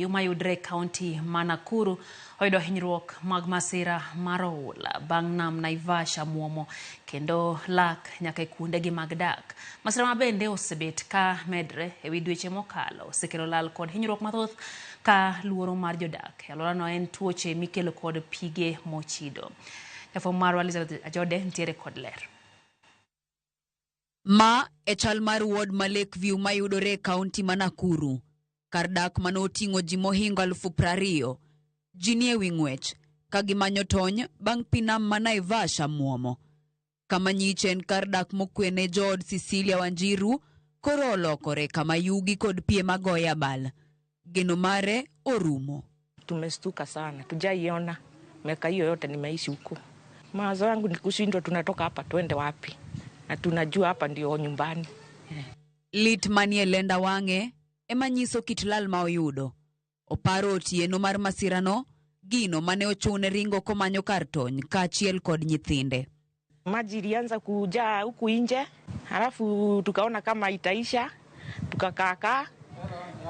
Lakeview mayudre e kaunti ma Nakuru oyudo hinyruok mag masira mar oula bang' nam Naivasha muomo kendo lak nyaka e kuondegi mag dak. Masira ma bende osebet ka medre e wi dweche mokalo osekelo lal kod hinyruok mathoth ka luoro mar jodak e alworano en tuoche mikelo kod pige mochido. Jafwambo marwa Elizabeth Ajode nitiere kod ler. Ma e chal mar ward ma Lakeview mayudore e kaunti ma Nakuru. Kar dak mane oting'o ji mohingo 20,000. Ji nie wi ng'wech ka gimanyo tony bang' pi nam ma Naivasha muomo. Kama nyiche en kar dak mokwe ne jood Cecilia Wanjiru koro olokore kama yugi kod pie magoye abal. Geno mare orumo. Tumestuka sana, tujaiona miaka hiyo yote nimeishi huku. Mawazo yangu ni kushindwa, tunatoka hapa twende wapi? Na tunajua hapa ndio nyumbani. Lit manie lenda wang'e ema nyiso kit lal ma oyudo. Oparo otieno mar masirano, gino mane ochune ringo komanyo kar tony kaachiel kod nyithinde. Maji ilianza kujaa huku nje, halafu tukaona kama itaisha, tukakaakaa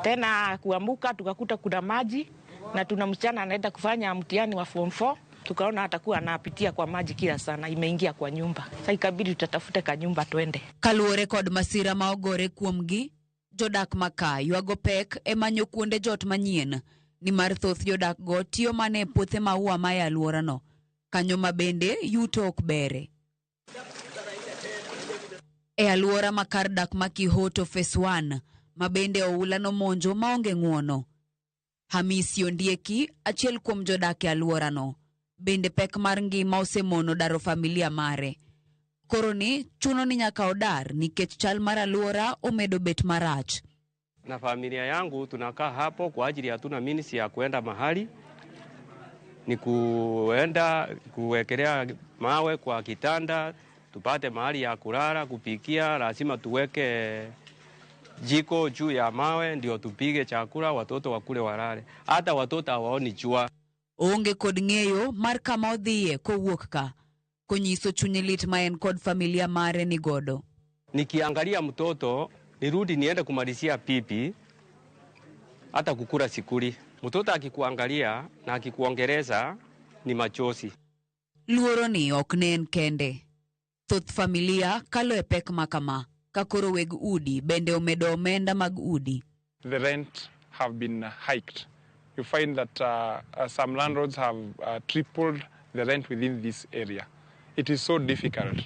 tena kuamuka, tukakuta kuna maji na tuna msichana anaenda kufanya mtihani wa form 4 tukaona atakuwa anapitia kwa maji kila sana, imeingia kwa nyumba. Sasa ikabidi tutatafute kanyumba twende. Kaluwore kod masira ma ogore kuomgi, jodak ma ka ywago pek e manyo kuonde jot manyien nimar thoth jodak go tiyo mana e puothe maua ma e alworano, kanyo ma bende yuto ok bere. E alwora ma kar dak ma Kihoto Phase 1 ma bende oula nomonjo maonge ng'uono. Hamisi Ondieki, achiel kuom jodak e alworano, bende pek mar ngima osemono daro familia mare. Koro ni chuno ni nyaka odar nikech chal mar alwora omedo bet marach. Na familia yangu tunakaa hapo kwa ajili hatuna means ya kuenda mahali, ni kuenda kuwekelea mawe kwa kitanda tupate mahali ya kulala, kupikia, lazima tuweke jiko juu ya mawe ndio tupige chakula, watoto wakule walale. Hata watoto hawaoni jua. Oonge kod ng'eyo mar kama odhiye kowuok ka, konyiso chunye lit ma en kod familia mare ni godo. Nikiangalia mtoto nirudi niende kumalizia pipi, hata kukula sikuli. Mtoto akikuangalia na akikuongeleza ni machozi. Luoro ni ok ne en kende. Thoth familia kalo e pek ma kama, ka koro weg udi bende omedo omenda mag udi. The rent have been hiked. You find that some landlords have tripled the rent within this area. It is so difficult.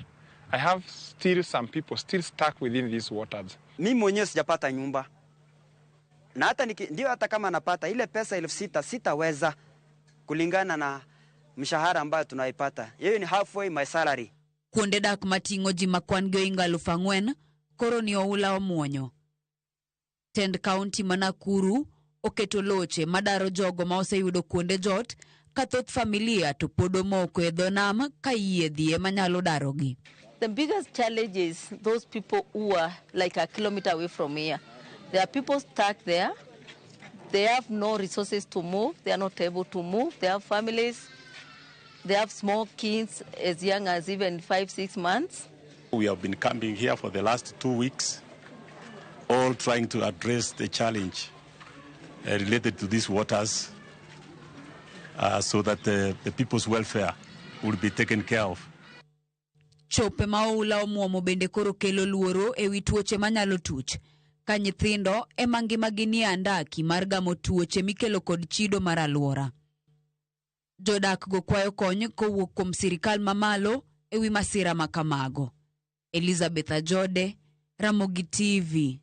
I have still some people still stuck within these waters. Mimi mwenyewe sijapata nyumba na hata niki, ndio hata kama napata ile pesa 6,000 sitaweza kulingana na mshahara ambayo tunaipata. Hiyo ni halfway my salary. Kuonde dak mating'o ji ma kwan gi ohingo 4,000 koro ni oula omuonyo. Tend kaunti ma Nakuru oketo loche madaro jogo ma oseyudo kuonde jot ka thoth familia to pod omoko e dho nam ka yiedhi ema nyalo darogi. The biggest challenge is those people who are like a kilometer away from here. There are people stuck there. They have no resources to move. They are not able to move. They have families. They have small kids as young as even 5-6 months. We have been camping here for the last 2 weeks, all trying to address the challenge related to these waters so that the people's welfare will be taken care of. Chope ma oula omuomo bende koro kelo luoro e wi tuoche manyalo tuch, ka nyithindo ema ngimagi nie andaki mar gamo tuoche mikelo kod chido mar alwora. Jodak go kwayo kony kowuok kuom sirikal mamalo e wi masira ma kamago. Elizabeth Ajode, Ramogi TV.